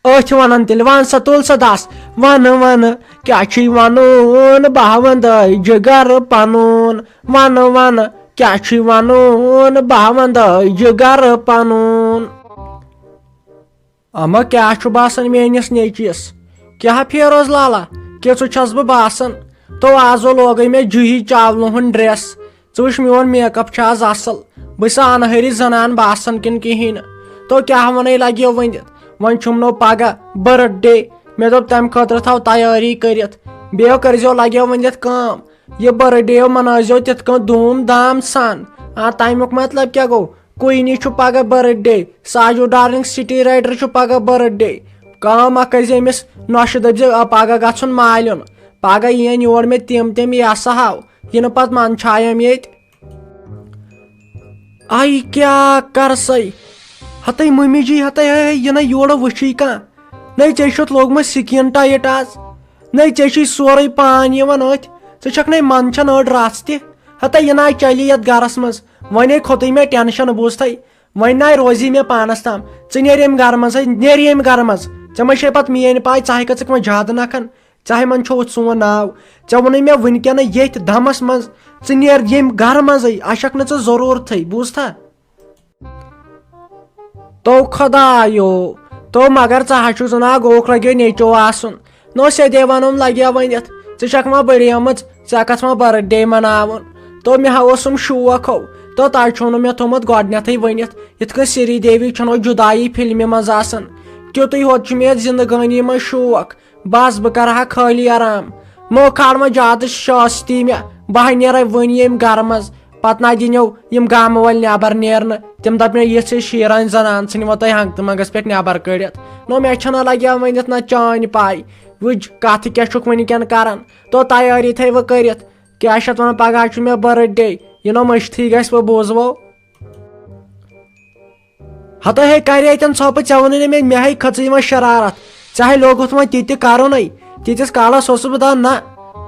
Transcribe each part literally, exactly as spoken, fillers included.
أتھۍ وَنان تیٚلہِ، وَن سا، تُل سا دَس، وَنہٕ وَنہٕ کیٛاہ چھُے وَنُن، بہٕ ہا وَندَے جِگر پَنُن۔ وَنہٕ وَنہٕ کیٛاہ چھُے وَنُن، بہٕ ہا وَندَے جِگر پَنُن۔ اما کیٛاہ چھُ باسان میٲنِس نیٚچوِس؟ کیٛاہ فیروز لالا، کیٛاہ ژٕ چھَس بہٕ باسان؟ تو آزو لوگے مےٚ جُہی چاولہٕ ہُنٛد ڈریس۔ ژٕ وٕچھ میون میک اپ چھا آز اصل؟ بہٕ چھسا انہٲری زنان باسان کِنہٕ کِہیٖنۍ نہٕ؟ تو کیٛاہ ونے لگیو ؤنِتھ؟ وۄنۍ چھُم نو پگاہ برتھ ڈے۔ مےٚ دوٚپ تمہِ خٲطرٕ تھاو تیٲری کٔرِتھ۔ بیٚیہِ کٔرزیو لگیو ؤنِتھ کٲم، یہِ برتھ ڈے منٲوزیو تِتھ کٔنۍ دوٗم دام سان۔ آ، تمیُک مطلب کیٛاہ گوٚو؟ کوئنی چھُ پگاہ birthday, Saju darling city writer چھُ پگاہ برتھ ڈے۔ کٲم اکھ کٔرۍ زِ أمِس نۄشہِ، دٔپۍ زِ، آ، پگاہ گژھُن مالیُن، پگاہ یِین یور مےٚ تِم تِم یہِ ہسا ہاو، یِنہٕ پتہٕ منٛدچھایم ییٚتہِ۔ آے کیٛاہ کرسے؟ ہتے ممی جی، ہتے ہے، یہِ نہ یورٕ وٕچھے کانٛہہ۔ نے ژےٚ چھُتھ لوگمُت سکین ٹایٹ آز، نے ژےٚ چھُے سورُے پان یِوان أتھۍ، ژٕ چھکھ نے منٛدچھان أڑ رژھ تہِ۔ ہتے یہِ نہ چلی یتھ گرس منٛز، وۄنۍ کھوٚتُے مےٚ ٹینشن، بوٗزتھے؟ وۄنۍ ناے روزی مےٚ پانس تام۔ ژٕ نیر ییٚمہِ گرٕ منٛزے، نیر ییٚمہِ گرٕ منٛز۔ ژےٚ ما چھے پتہٕ میٲنۍ پاے، ژٕ ہاے کھژکھ وۄنۍ زیادٕ نکھن؟ ژےٚ ہاے منٛز چھوتھ سون ناو۔ ژےٚ ووٚنُے مےٚ وٕنکیٚنٕے ییٚتھۍ دمس منٛز، ژٕ نیر ییٚمہِ گرٕ منٛزے، اَسہِ چھکھ نہٕ ژٕ ضروٗرتھٕے، بوٗزتھا؟ تو خدایو، تو مگر ژٕ ہا چھُکھ زنا گوکھ لگیو نیچو آسُن۔ نو سیٚدے ونُن لگیا ؤنِتھ، ژٕ چھکھ وۄنۍ بڑیمٕژ، ژےٚ کتھ وۄنۍ برتھ ڈے مناوُن؟ تو مےٚ ہا اوسُم شوق ہو، تو تۄہہِ چھُو نہٕ مےٚ تھوٚمُت گۄڈٕنیتھٕے ؤنِتھ، یِتھ کٔنۍ سری دیوی چھنو جدایی فلمہِ منٛز آسان، تیُتُے ہوت چھُ مےٚ یتھ زندگٲنی منٛز شوق۔ بس بہٕ کرٕ ہا خٲلی آرام، مو کھار وۄنۍ زیادٕ شاستی مےٚ، بہٕ ہا نیرے وُنۍ ییٚمہِ گرٕ منٛز۔ پتہٕ نہ دِنیو یِم گامہٕ وٲلۍ نٮ۪بر نیرنہٕ۔ تِم دپنو، یِژھ ہِش شیٖران زنان ژھٕنہِ وۄنۍ تۄہہِ ہنٛگتہٕ منٛگس پٮ۪ٹھ نٮ۪بر کٔڑِتھ۔ نو مےٚ چھنہ لگیا ؤنِتھ نہ چٲنۍ پاے۔ وٕچھ کتھٕ کیٛاہ چھُکھ وٕنکٮ۪ن کران۔ تو تیٲری تھٲیوٕ کٔرِتھ۔ کیٛاہ چھِ اتھ ونان، پگاہ چھُ مےٚ برتھ ڈے۔ یہِ نو مٔشتھٕے گژھِ، وۄنۍ بوزوو۔ ہتو ہے کرے اتٮ۪ن ژھۄپہٕ، ژےٚ ووٚنُے نہٕ مےٚ، مےٚ ہے کھٔژٕے وۄنۍ شرارت۔ ژےٚ ہے لوگُتھ وۄنۍ تہِ تہِ کرُنے۔ تیٖتِس کالس اوسُس بہٕ دپان نہ،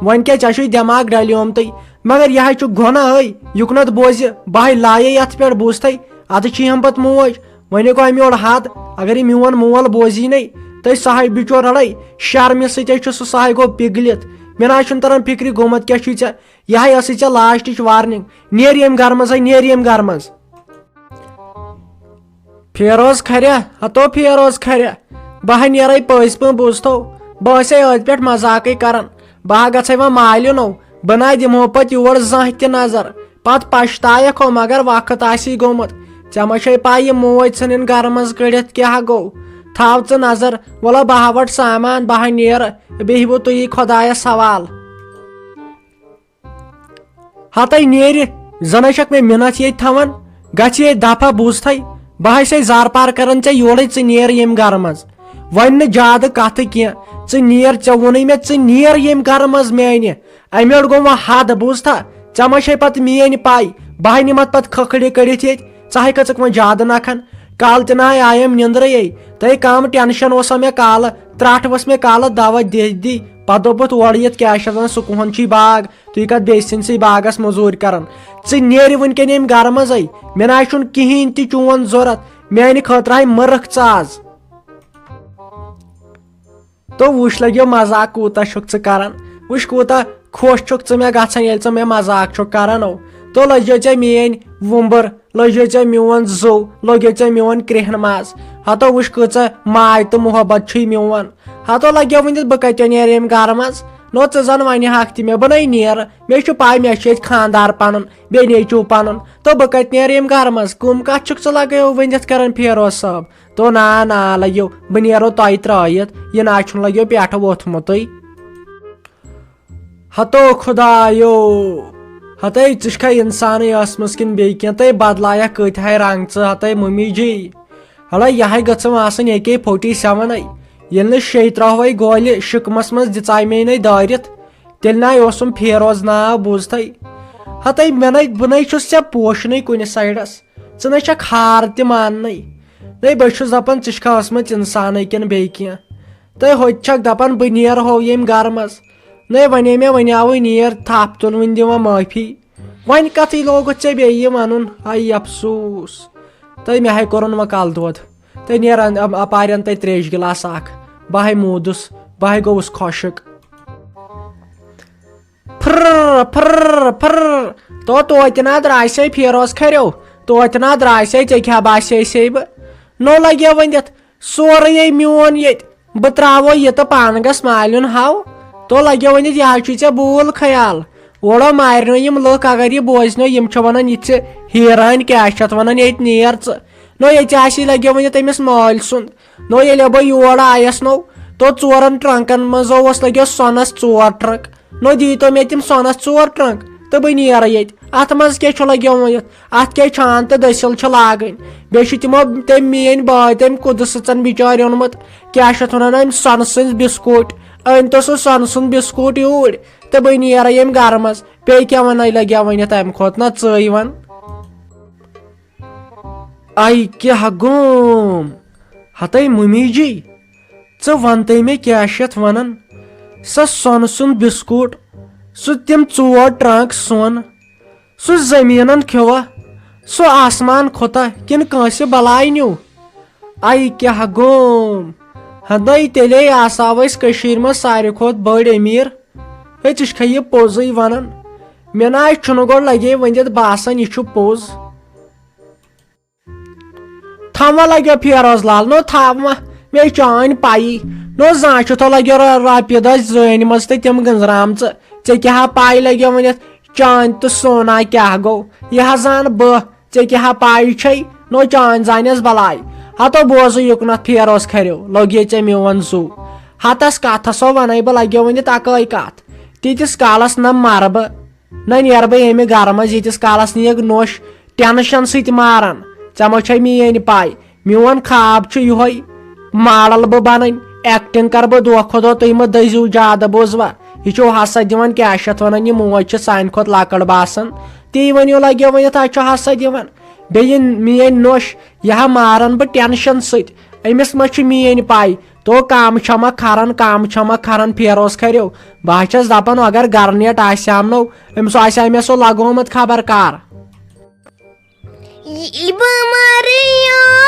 وۄنۍ کیٛاہ ژےٚ چھُے دٮ۪ماغ ڈلیومتٕے؟ مگر یہِ ہے چھُ گۄناہ ہے، یُکنتھ بوزِ، بہٕ ہے لایے یتھ پٮ۪ٹھ، بوٗزتھے؟ ادٕ چھِ یِم پتہٕ موج۔ وۄنۍ گوٚو امہِ یورٕ حد، اگر یہِ میون مول بوزی نے، تہٕ سُہ ہے بِچور رلے، شرمہِ سۭتۍ ہے چھُ سُہ، سُہ ہے گوٚو پِگلِتھ۔ مےٚ نہ حظ چھُنہٕ تران فکرِ گوٚمُت کیٛاہ چھُے ژےٚ۔ یہِ ہے ٲسٕے ژےٚ لاسٹٕچ وارننگ۔ نیر ییٚمہِ گرٕ منٛز ہے، نیر ییٚمہِ گرٕ منٛز۔ فیروز کھریا، ہتو فیروز کھریا، بہٕ ہا نیرے پٔزۍ پٲٹھۍ، بوٗزتھو؟ بہٕ ٲسے أتھۍ پٮ۪ٹھ مذاقٕے کران۔ بہٕ ہا گژھے وۄنۍ مالیُنو، بہٕ نہ دِمہو پتہٕ یور زانٛہہ تہِ نظر۔ پتہٕ پشتاوکھ ہو، مگر وقت آسی گوٚمُت۔ ژےٚ ما چھے پاے یہِ موج ژھٕنٕنۍ گرٕ منٛز کٔڑِتھ کیٛاہ گوٚو؟ تھاو ژٕ نظر، وَلہ بہٕ ہا وَٹہٕ سامان، بہٕ ہا نیرٕ، بیٚہہِ وٕ تُہی خۄدایس حوال۔ ہتے نیرِ، زن چھکھ مےٚ مِنتھ ییٚتہِ تھاوان، گژھ ییٚتہِ دفعہ، بوٗزتھے؟ بہٕ ہسے زارپار کران ژےٚ یورے، ژٕ نیر ییٚمہِ گرٕ منٛز۔ وۄنۍ نہٕ زیادٕ کتھٕ کینٛہہ، ژٕ نیر، ژےٚ ووٚنُے مےٚ، ژٕ نیر ییٚمہِ گرٕ منٛز میانہِ۔ امہِ لٹہِ گوٚو وۄنۍ حد، بوٗزتھا؟ ژےٚ ما چھے پتہٕ میٲنۍ پاے؟ بہٕ ہا نِمتھ پتہٕ کھکھرِ کٔڑِتھ ییٚتہِ، ژٕ ہاے کھژکھ وۄنۍ زیادٕ نکھن۔ کالہٕ تہِ نہ آیہِ آیم نیندرے، تۄہہِ کم ٹینشن اوسا مےٚ کالہٕ، ترٹھ ؤژھ مےٚ کالہٕ دوا دِتھ دی، پتہٕ دوٚپُتھ اورٕ یِتھ کیٛاہ چھِ اتھ ونان، سُہ کُہُن چھُے باغ۔ تُہۍ کتھ بیٚیہِ سٕنٛدسٕے باغس مٔزوٗرۍ کران؟ ژٕ نیرِ وٕنکیٚن ییٚمہِ گرٕ منٛزے، مےٚ نہ چھُنہٕ کِہیٖنۍ تہِ چون ضوٚرتھ، میانہِ خٲطرٕ آے مٔرکھ ژٕ آز۔ تو وٕچھ لگیو مزاق کوٗتاہ چھُکھ ژٕ کران، وٕچھ کوٗتاہ خۄش چھُکھ ژٕ مےٚ گژھان ییٚلہِ ژٕ مےٚ مزاق چھُکھ کران۔ او تو لٔجیو ژےٚ میٲنۍ وُمبٕر، لٔجیو ژےٚ میون زُو، لوٚگیو ژےٚ میون کرٛیٚہن ماز۔ ہتو وٕچھ کۭژاہ ماے تہٕ محبت چھُے میون۔ ہتو لگیو ؤنِتھ بہٕ کتہِ نیرٕ ییٚمہِ گرٕ منٛز؟ نو ژٕ زن ونہِ ہاکھ تہِ مےٚ، بہٕ نے نیرٕ۔ مےٚ چھُ پاے مےٚ چھُ ییٚتہِ خاندار پنُن، بیٚیہِ نیٚچو پنُن۔ تہٕ بہٕ کتہِ نیرٕ ییٚمہِ گرٕ منٛز؟ کٕم کتھ چھُکھ ژٕ لگٲیو ؤنِتھ کران فیروز صٲب؟ تو نا نا لگیو، بہٕ نیرو تۄہہِ ترٲیِتھ، یہِ نا چھُنہٕ لگیو پٮ۪ٹھٕ ووٚتھمُتٕے۔ ہتو خدایو، ہتے ژٕ چھکھا انسانٕے ٲسمٕژ کِنہٕ بیٚیہِ کینٛہہ؟ تَے بدلایکھ کۭتۍ ہاے رنگ ژٕ، ہتے ممی جی۔ ہڑا یہِ ہاے گٔژھٕم آسٕنۍ اکے فورٹی سیونے۔ ییٚلہِ نہٕ شیٚیہِ ترٛہوے گولہِ شِکمس منٛز دِژاے مے نے دٲرِتھ، تیٚلہِ ناے اوسُم فیروز ناو، بوٗزتھے؟ ہتے مےٚ نے، بہٕ نے چھُس ژےٚ پوشنٕے کُنہِ سایڈس، ژٕ نے چھکھ ہار تہِ ماننٕے۔ نے بہٕ چھُس دپان ژٕ چھکھا ٲسمٕژ انسانٕے کِنہٕ بیٚیہِ کینٛہہ؟ تہٕ ہوٚتہِ چھکھ دپان بہٕ نیرہو ییٚمہِ گرٕ منٛز۔ نے ونے مےٚ ونیاوٕے نیر، تھپھ تُلوٕنۍ دِوان معٲفی۔ وۄنۍ کتھٕے لوگُتھ ژےٚ بیٚیہِ یہِ ونُن؟ ہاے افسوس۔ تہٕ مےٚ ہاے کوٚرُن وۄنۍ کلہٕ دود۔ تہٕ نیرن اَم-، اَپارٮ۪ن تَتہِ ترٛیشہِ گِلاس اکھ۔ بہٕ ہاے موٗدُس، بہٕ ہاے گوٚوُس خۄشک۔ پھر، پھر، پھر۔ تو توتہِ نا درٛاسے فیروز کھریو، توتہِ نا درٛاسے، ژےٚ کیٛاہ باسے سے بہٕ؟ نو لگیو ؤنِتھ، سورُے میون ییٚتہِ۔ بہٕ ترٛاوو یہِ تہٕ پانہٕ گژھ مالیُن ہاو۔ تو لگیو ؤنِتھ، یہِ حظ چھُے ژےٚ بوٗل خیال۔ اورو مارنو یِم لُکھ، اگر یہِ بوزنو، یِم چھِ ونان، یہِ چھِ حیران، کیٛاہ چھِ اتھ ونان، ییٚتہِ نیر ژٕ۔ نو ییٚتہِ آسی لگیو ؤنِتھ أمِس مٲلۍ سُنٛد۔ نو ییٚلہِ بہٕ یور آیس نو، تو ژورن ٹرنکن منٛز اوس لگیو سۄنس ژور ٹرنک۔ نو دیٖتو مےٚ تِم سۄنس ژور ٹرنک تہٕ بہٕ نیرٕ ییٚتہِ۔ اتھ منٛز کیٛاہ چھُ لگیو ؤنِتھ؟ اتھ کیٛاہ چھان تہٕ دٔسِل چھِ لاگٕنۍ؟ بیٚیہِ چھِ تِمو تٔمۍ میٲنۍ باے تٔمۍ قُدسٕژن بِچارِ اوٚنمُت، کیٛاہ چھِ اتھ ونان، أمۍ سۄنہٕ سٕنٛز بِسکوٗٹ۔ أنۍ تو سُہ سۄنہٕ سُنٛد بِسکوٗٹ یوٗرۍ تہٕ بہٕ نیرٕ ییٚمہِ گرٕ منٛز۔ بیٚیہِ کیٛاہ ونَے لگیو ؤنِتھ امہِ کھۄتہٕ؟ نہ ژٕے ون۔ اے کیٛاہ گوم؟ ہتے مُمی جی، ژٕ وَنتَے مےٚ کیٛاہ چھِ یَتھ وَنان؟ سۄ سۄنہٕ سُنٛد بِسکوٗٹ، سُہ تِم ژور ٹرٛنٛک سۄن، سُہ زٔمیٖنَن کھیوٚوا، سُہ آسمان کھوٚتا کِنہٕ کٲنٛسہِ بَلاے نیوٗ؟ اے کیٛاہ گوم؟ ہتے تیٚلے آسہٕ ہاو أسۍ کٔشیٖرِ منٛز ساروی کھۄتہٕ بٔڑۍ أمیٖر۔ ہے، ژٕ چھُکھا یہِ پوٚزُے وَنان؟ مےٚ نہ حظ چھُنہٕ گۄڈٕ لگے ؤنِتھ باسان یہِ چھُ پوٚز۔ تھاو وۄنۍ لگیو فیروز لال، نو تھاو وۄنۍ، مےٚ چٲنۍ پَیی۔ نو زانٛہہ چھُ تھو لگیو رۄ-، رۄپیہِ دَہ زٲنۍ منٛز تہٕ تِم گٔنٛزراومژٕ۔ ژےٚ کیٛاہ ہا پَے لگیو ؤنِتھ چٲنۍ تہٕ سونا کیٛاہ گوٚو؟ یہِ ہا زانہٕ بہٕ، ژےٚ کیٛاہ ہا پَے چھے؟ نو چٲنۍ زانٮ۪س بَلاے۔ ہتو بوزُے یُکنتھ فیروز کھریو، لوٚگ یے ژےٚ میون زُو۔ ہتس کتھس سو ونے بہٕ لگیو ؤنِتھ اکٲے کتھ۔ تیٖتِس کالس نہ مرٕ بہٕ، نہ نیرٕ بہٕ ییٚمہِ گرٕ منٛز ییٖتِس کالس نہٕ یہِ نوٚش ٹینشن سۭتۍ مارن۔ ژےٚ ما چھے میٲنۍ پاے، میون خواب چھُ یِہوے، ماڈل بہٕ بنٕنۍ، ایکٹنگ کرٕ بہٕ دۄہ کھۄتہٕ دۄہ، تُہۍ مہ دٔزِو زیادٕ، بوزوا؟ یہِ چھُو ہسا دِوان، کیٛاہ چھِ اتھ ونان، یہِ موج چھِ سانہِ کھۄتہٕ لۄکٕٹ باسان۔ تی ؤنِو لگیو ؤنِتھ، اتھ چھُ ہسا دِوان۔ بیٚیہِ میٲنۍ نوٚش، یہِ ہا مارن بہٕ ٹینشن سۭتۍ۔ أمِس ما چھِ میٲنۍ پاے؟ تو کم چھما کھران، کم چھما کھران فیروز کھریو۔ بہٕ ہا چھَس دپان، اگر گرٕ نیٹ آسہِ ہم نو، أمِس آسہِ ہا مےٚ سُہ لگومُت خبر کر۔ یہِ بہٕ مریو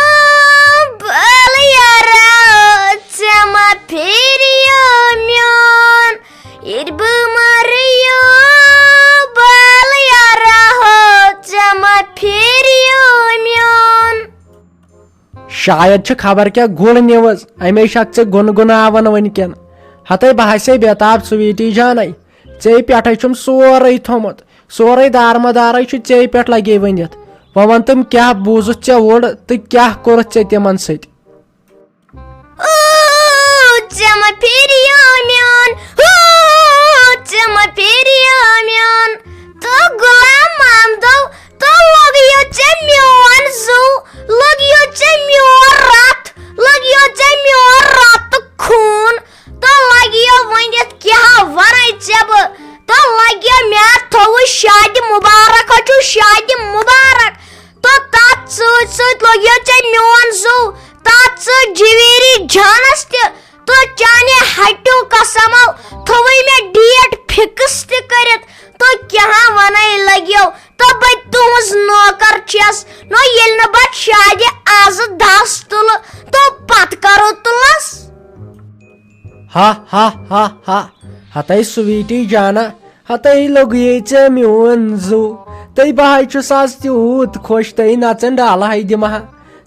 بل یارا، ژےٚ ما پھیریو میون؟ ییٚلہِ بہٕ مریو بل یارا ہو، ژےٚ ما پھیریو میون؟ شاید چھِ خبر کیٛاہ گُڈ نیوز، اَمے چھکھ ژےٚ گُنگُناوان وٕنکٮ۪ن۔ ہتے بہٕ ہسے بیتاب سویٖٹی جانے، ژےٚ پٮ۪ٹھے چھُم سورُے تھوٚمُت، سورُے دارمدارے چھُ ژےٚ پٮ۪ٹھ لگے ؤنِتھ۔ وۄنۍ وَن تہٕ کیٛاہ بوٗزُتھ ژےٚ اوٚڑ تہٕ کیٛاہ کوٚرُتھ ژےٚ تِمن سۭتۍ؟ او، ژےٚ ما پھیریو میون، او، ژےٚ ما پھیریو میون۔ تو غلام محمدو، تو لوٚگیو ژےٚ میون زُو، لوٚگیو ژےٚ میون رتھ، لوٚگیو ژےٚ میون رتہٕ خوٗن۔ تو لگیو ؤنِتھ کیٛاہ وَنَے ژےٚ بہٕ؟ تو لگیو مےٚ تھوٚوُے شادِ مُبارک، ہو چھُ شادِ مُبارک۔ تو تَتھ سۭتۍ سۭتۍ لوٚگیو ژےٚ میون زُو، تَتھ سۭتۍ جویری جانَس تہِ۔ تو چانہِ ہٹیو قسمو تھوٚوُے مےٚ ڈیٹ فِکٕس تہِ کٔرِتھ۔ تو کیٛاہ وَنَے لگیو؟ تو بہٕ تُہٕنٛز نوکر چھَس۔ نو ییٚلہِ نہٕ بہٕ شادِ آزٕ دَس تُلہٕ، تو پتہٕ کرو تُلس۔ ہا ہا ہا ہا۔ ہتے سویٖٹی جانا، ہتے لوٚگُے ژےٚ میون زُو۔ تہٕ بہٕ ہاے چھُس آز تیوٗت خۄش، تہٕ نژن ڈالہٕ ہاے دِمہٕ ہا۔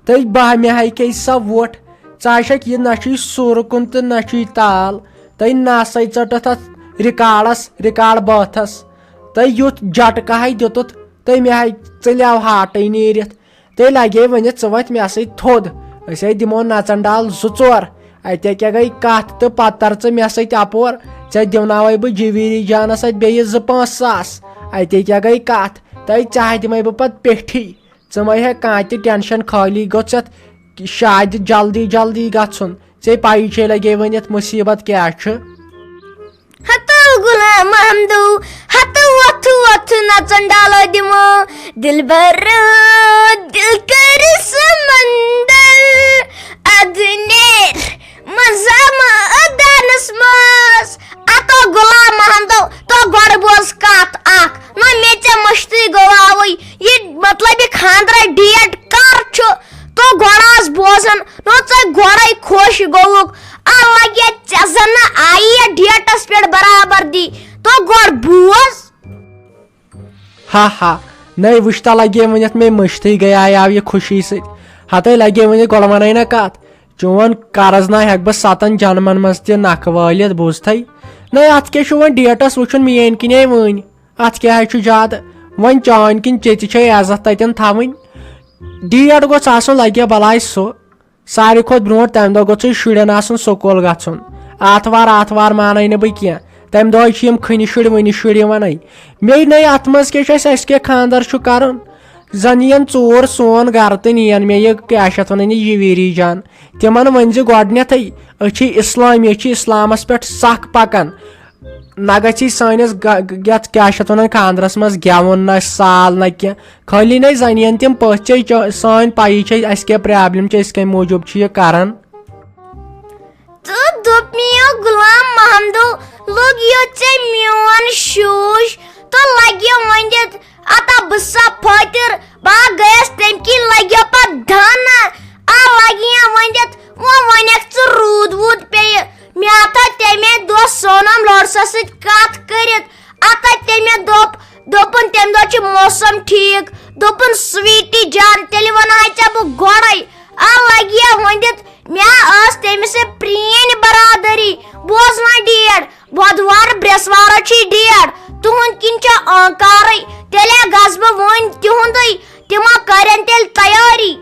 تہٕ بہٕ مےٚ ہاے کھے سۄ وۄٹھ۔ ژٕ ہاے چھکھ یہِ نہ چھُے سُر کُن تہٕ نہ چھُے تال۔ تہٕ نہ سا ژٔٹتھ اتھ ریکارڈس، ریکارڈ بٲتھس۔ تہٕ یُتھ جٹکہٕ ہاے دِتُتھ، تہٕ مےٚ ہاے ژٔلیو ہاٹٕے نیٖرِتھ۔ تیٚلہِ لگے ؤنِتھ ژٕ وۄتھ مےٚ سۭتۍ تھوٚد۔ أسۍ ہے دِمو نژن ڈال زٕ ژور۔ اتے کیٛاہ گٔے کتھ تہٕ پتہٕ تر ژٕ مےٚ سۭتۍ اپور۔ ژےٚ دِوناوے بہٕ جویری جانس اتھِ بیٚیہِ زٕ پانٛژھ ساس۔ اتے کیٛاہ گٔے کتھ؟ تہٕ ژےٚ ہا دِمے بہٕ پتہٕ پیٹھی۔ ژٕ مہ ہےٚ کانٛہہ تہِ ٹینشن، خٲلی گوٚژھ یتھ شادِ جلدی جلدی گژھُن۔ ژےٚ پَیی چھے لگے ؤنِتھ مُصیٖبت کیٛاہ چھُ۔ ہتو غلام محمدو، ہتو وۄتھٕ وۄتھٕ نژن ڈالو دِمو۔ دلبر دل کر سمندر، ادھ نیر مزہ مٲدانس منٛز۔ اتو غلام محمدو، تو گۄڈٕ بوز کتھ اکھ۔ نہ مےٚ ژےٚ مٔشتٕے گوٚواوٕے، یہِ مطلب یہِ خانٛدرا ڈیٹ کر چھُ؟ تو گۄڈٕ آس بوزان، ہا، گۄڈٕ بوز۔ ہا ہا، نَے وٕچھ تہ لگے ؤنِتھ مےٚ مٔشتٕے گٔیایاو یہِ خوشی سۭتۍ۔ ہتے لگے ؤنِتھ گۄڈٕ وَنَے نہ کَتھ۔ چون قرض نہ ہٮ۪کہٕ بہٕ ستن جنمن منٛز تہِ نکھٕ وٲلِتھ، بوٗزتھے؟ نَے اَتھ کیٛاہ چھُ وۄنۍ ڈیٹس وٕچھُن میٛٲنۍ کِنے وٲنۍ؟ اَتھ کیٛاہ چھُ زیادٕ؟ وۄنۍ چانۍ کِنۍ ژےٚ تہِ چھے عزت تتٮ۪ن تھاوٕنۍ۔ ڈیٹ گوٚژھ آسُن لگے بلاے سُہ۔ ساروی کھۄتہٕ برونٛٹھ تَمہِ دۄہ گوٚژھُے شُرٮ۪ن آسُن سکوٗل گژھُن۔ آتھوار آتھوار مانَے نہٕ بہٕ کینٛہہ۔ تَمہِ دۄہے چھِ یِم کھٔنہِ شُرۍ وٕنہِ شُرۍ یِوانَے۔ مے نَے اَتھ منٛز کیٛاہ چھُ اَسہِ، اَسہِ کیٛاہ خاندَر چھُ کَرُن؟ زَن یِن ژوٗر سون گَرٕ تہٕ نِیَن مےٚ یہِ کیٛاہ چھِ اَتھ وَنان، یہِ جِویٖری جان۔ تِمَن ؤنۍ زِ گۄڈٕنٮ۪تھٕے، أسۍ چھِ اِسلٲمی، أسۍ چھِ اِسلامَس پٮ۪ٹھ سَکھ پَکان۔ نہ گژھِ سٲنِس گہ-، یَتھ کیٛاہ چھِ اَتھ وَنان، خاندرَس منٛز گٮ۪وُن نہ سال نہ کینٛہہ۔ خٲلی نَے زَنٮ۪ن تِم پٔژھۍ چھے چا-، سٲنۍ پَیی چھے اَسہِ کیٛاہ پرٛابلِم چھِ، أسۍ کَمہِ موٗجوٗب چھِ یہِ کَران۔ تہٕ دوٚپ میو غلام محمدو، لوٚگ یوٚت ژےٚ میون شوٗش تہٕ لَگیو ؤنِتھ اَتا بہٕ سا پھٲتِر، بہٕ گٔیَس تَمہِ کِنۍ لَگیو پَتہٕ دَنہٕ۔ آ لَگیو ؤنِتھ، وۄنۍ وَنَکھ ژٕ روٗد ووٗد پیٚیہِ۔ مےٚ آو تَتہِ تَمے دۄہ سونم لوڈسَس سۭتۍ کَتھ کٔرِتھ۔ اَتھ تَتہِ تَمے دوٚپ، دوٚپُن تَمہِ دۄہ چھُ موسم ٹھیٖک۔ دوٚپُن، "سویٖٹی جان، تیٚلہِ وَنہٕ ہا ژےٚ بہٕ گۄڈَے۔" آ لَگہِ ہا ؤنِتھ، مےٚ ٲس تٔمِس سۭتۍ پرٛٲنۍ برادٔری۔ بوز وۄنۍ ڈیٹ، بۄدوار برٛٮ۪سوارا چھُے ڈیٹ۔ تُہُنٛد کِنۍ چھےٚ آنکارٕے۔ تیٚلے گژھٕ بہٕ وۄنۍ تِہُنٛدُے۔ تِمو کَرن تیٚلہِ تیٲری۔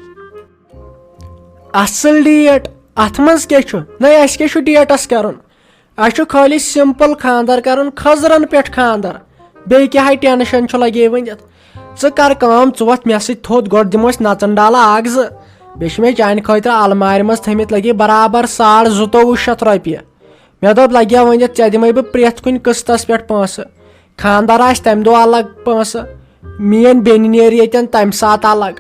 اصل ڈیٹ؟ اتھ منٛز کیٛاہ چھُ؟ نَے، اسہِ کیٛاہ چھُ ڈیٹس کرُن؟ اسہِ چھُ خٲلی simple خاندر کرُن، خٔزرن پٮ۪ٹھ خاندر۔ بیٚیہِ کیٛاہ ہے tension چھُ لگے ؤنِتھ؟ ژٕ کر کٲم، ژٕ وۄتھ مےٚ سۭتۍ تھوٚد، گۄڈٕ دِمو أسۍ نژن ڈالہٕ اکھ زٕ۔ بیٚیہِ چھِ مےٚ چانہِ خٲطرٕ المارِ منٛز تھٲمٕتۍ لگے برابر ساڑ زٕتووُہ شیٚتھ رۄپیہِ۔ مےٚ دوٚپ، لگیا ؤنِتھ، ژےٚ دِمے بہٕ پرٛٮ۪تھ کُنہِ قٕسطس پٮ۪ٹھ پونٛسہٕ۔ خانٛدر آسہِ تَمہِ دۄہ الگ پونٛسہٕ، میٛٲنۍ بیٚنہِ نیرِ ییٚتٮ۪ن تَمہِ ساتہٕ الگ،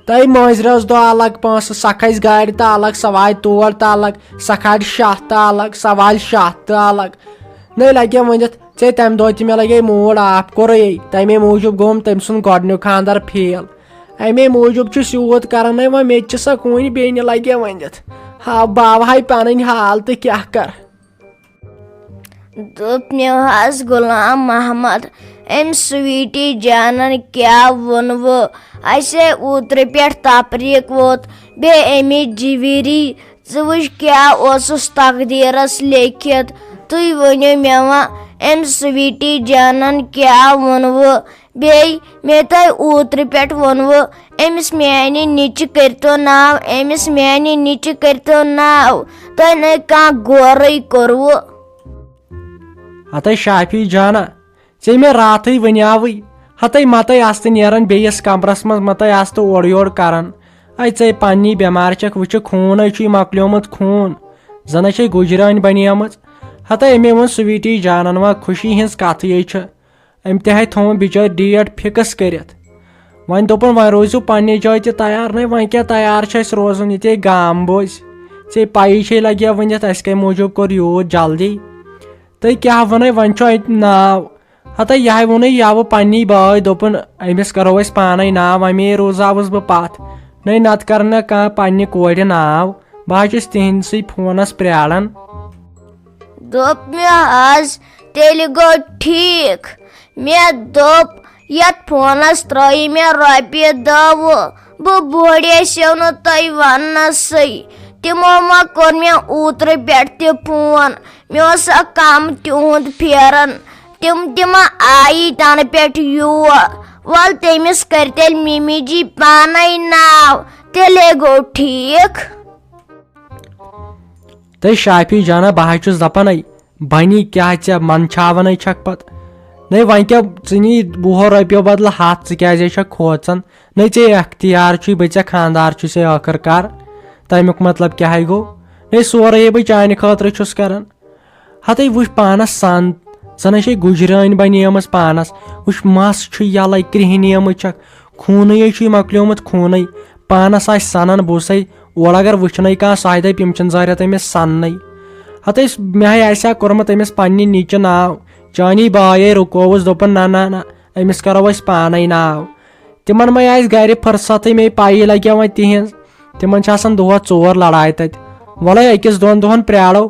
تہٕ مٲنٛزِ رٲژ دۄہ الگ پونٛسہٕ، سۄ کھسہِ گاڑِ تہٕ الگ، سۄ واتہِ تور تہٕ الگ، سۄ کھالہِ شاہ تہٕ الگ، سۄ والہِ شاہ تہٕ الگ۔ نَے لگیا ؤنِتھ، ژےٚ تَمہِ دۄہ تہِ مےٚ لگے mood off، کوٚرُے۔ تَمے موٗجوٗب گوٚوُم تٔمۍ سُنٛد گۄڈٕنیُک خانٛدر fail۔ اَمے موٗجوٗب چھُس یوٗت کران، نَے وۄنۍ مےٚ تہِ چھِ سۄ کُنہِ بیٚنہِ لگیا ؤنِتھ۔ ہا، باوہاے پنٕنۍ حال تہٕ کیٛاہ کر۔ دوٚپ مےٚ حظ غلام محمد، أمۍ سویٖٹی جانن کیٛاہ ووٚنوٕ؟ اَسے اوترٕ پٮ۪ٹھ تفریٖق ووت، بیٚیہِ أمِس جِویٖری۔ ژٕ وٕچھ کیٛاہ اوسُس تقدیٖرس لیکھِتھ۔ تُہۍ ؤنِو مےٚ وۄنۍ، أمۍ سویٖٹی جانن کیٛاہ ووٚنوٕ؟ بیٚیہِ مےٚ تۄہہِ اوترٕ پٮ۪ٹھ ووٚنوٕ، أمِس میانہِ نِچہِ کٔرۍتو ناو، أمِس میانہِ نِچہِ کٔرۍتو ناو۔ تۄہہِ نے کانٛہہ غورٕے کوٚروٕ۔ ہتے شافی جانا، ژےٚ مےٚ راتھٕے ؤنیاوٕے، ہتے متے آستہٕ نیران بیٚیِس کمرس منٛز، متے آستہٕ اورٕ یورٕ کران۔ اے ژے پننی بٮ۪مارِ چھکھ، وٕچھِ خوٗنے چھُے مۄکلیومُت خوٗن، زنہٕ چھے گُجرٲنۍ بنیمٕژ۔ ہتے أمے ووٚن سویٖٹی جانن، وۄنۍ خوشی ہٕنٛز کتھٕے چھِ۔ أمۍ تہِ ہے تھوٚوُن بِچٲرۍ ڈیٹ فِکٕس کٔرِتھ۔ وۄنۍ دوٚپُن، وۄنۍ روٗزِو پننہِ جایہِ تہِ تیار۔ نَے وۄنۍ کیٛاہ تیار چھِ اَسہِ روزُن، ییٚتے گام بوزِ۔ ژےٚ پَیی چھے لگیا ؤنِتھ اَسہِ کَمہِ موٗجوٗب کوٚر یوٗت جلدی۔ تہٕ کیٛاہ وَنَے، وۄنۍ چھُ اَتہِ ناو۔ ہَتَے یہِ ہَے ووٚنُے یَوٕ پننی بٲے، دوٚپُن، أمِس کَرو أسۍ پانَے ناو، اَمے روٗزاوُس بہٕ پَتھ۔ نَے نَتہٕ کَرٕ نہٕ کانٛہہ پننہِ کورِ ناو۔ بہٕ حظ چھُس تِہنٛدسٕے فونَس پرٛاران۔ دوٚپ مےٚ حظ، تیٚلہِ گوٚو ٹھیٖک۔ مےٚ دوٚپ، یَتھ فونَس ترٛٲیِو مےٚ رۄپیہِ دَہ وُہ، بہٕ بوڑیسیو نہٕ تۄہہِ وَننَسٕے۔ تِمو ما کوٚر مےٚ اوترٕ پٮ۪ٹھ تہِ فون، مےٚ اوس سا کَم تِہُنٛد پھیران۔ تِم تہِ ما آیی تَنہٕ پٮ۪ٹھ یور؟ وَلہٕ تٔمِس کَرِ تیٚلہِ مِمی جی پانَے ناو، تیٚلے گوٚو ٹھیٖک۔ تہٕ شافی جانا، بہٕ حظ چھُس دَپان، اے بَنی کیٛاہ ژےٚ منٛدچھاوَنے چھَکھ پَتہٕ؟ نَے وۄنۍ کیٛاہ، ژٕ نی وُہو رۄپیو بدلہٕ ہَتھ، ژٕ کیٛازِ چھَکھ کھوژان؟ نَے ژےٚ اختیار چھُے، بہٕ ژےٚ خانٛدار چھُسے ٲخٕر کار، تَمیُک مطلب کیٛاہ ہے گوٚو؟ نَے سورُے ہے بہٕ چانہِ خٲطرٕ چھُس کران۔ ہَتَے وٕچھ پانَس سَن، زَنَے چھے گُجرٲنۍ بَنیمٕژ پانَس، وٕچھ مَس چھُ یَلَے، کرٛہنیمٕژ چھَکھ، خوٗنٕے چھُے مۄکلیومُت خوٗنٕے۔ پانَس آسہِ سَنان بوٗسَے، اورٕ اگر وٕچھنَے کانٛہہ، سُہ ہَے دَپہِ، یِم چھِنہٕ زٲرِتھ أمِس سَننَے۔ ہَتہٕ أسۍ، مےٚ ہَے آسہِ ہا کوٚرمُت أمِس پنٛنہِ نِچہِ ناو، چانی بایے رُکووُس، دوٚپُن، "نہ، نہ، نہ، أمِس کَرو أسۍ پانَے ناو۔" تِمَن مَے آسہِ گَرِ فٕرصتھٕے، مے پَیی لَگہِ ہا وۄنۍ تِہِنٛز۔ تِمَن چھِ آسان دۄہَس ژور لڑایہِ تَتہِ۔ وَلَے أکِس دۄن دۄہَن پرٛارو،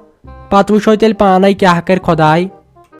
پَتہٕ وٕچھو تیٚلہِ پانَے کیٛاہ کَرِ خۄداے۔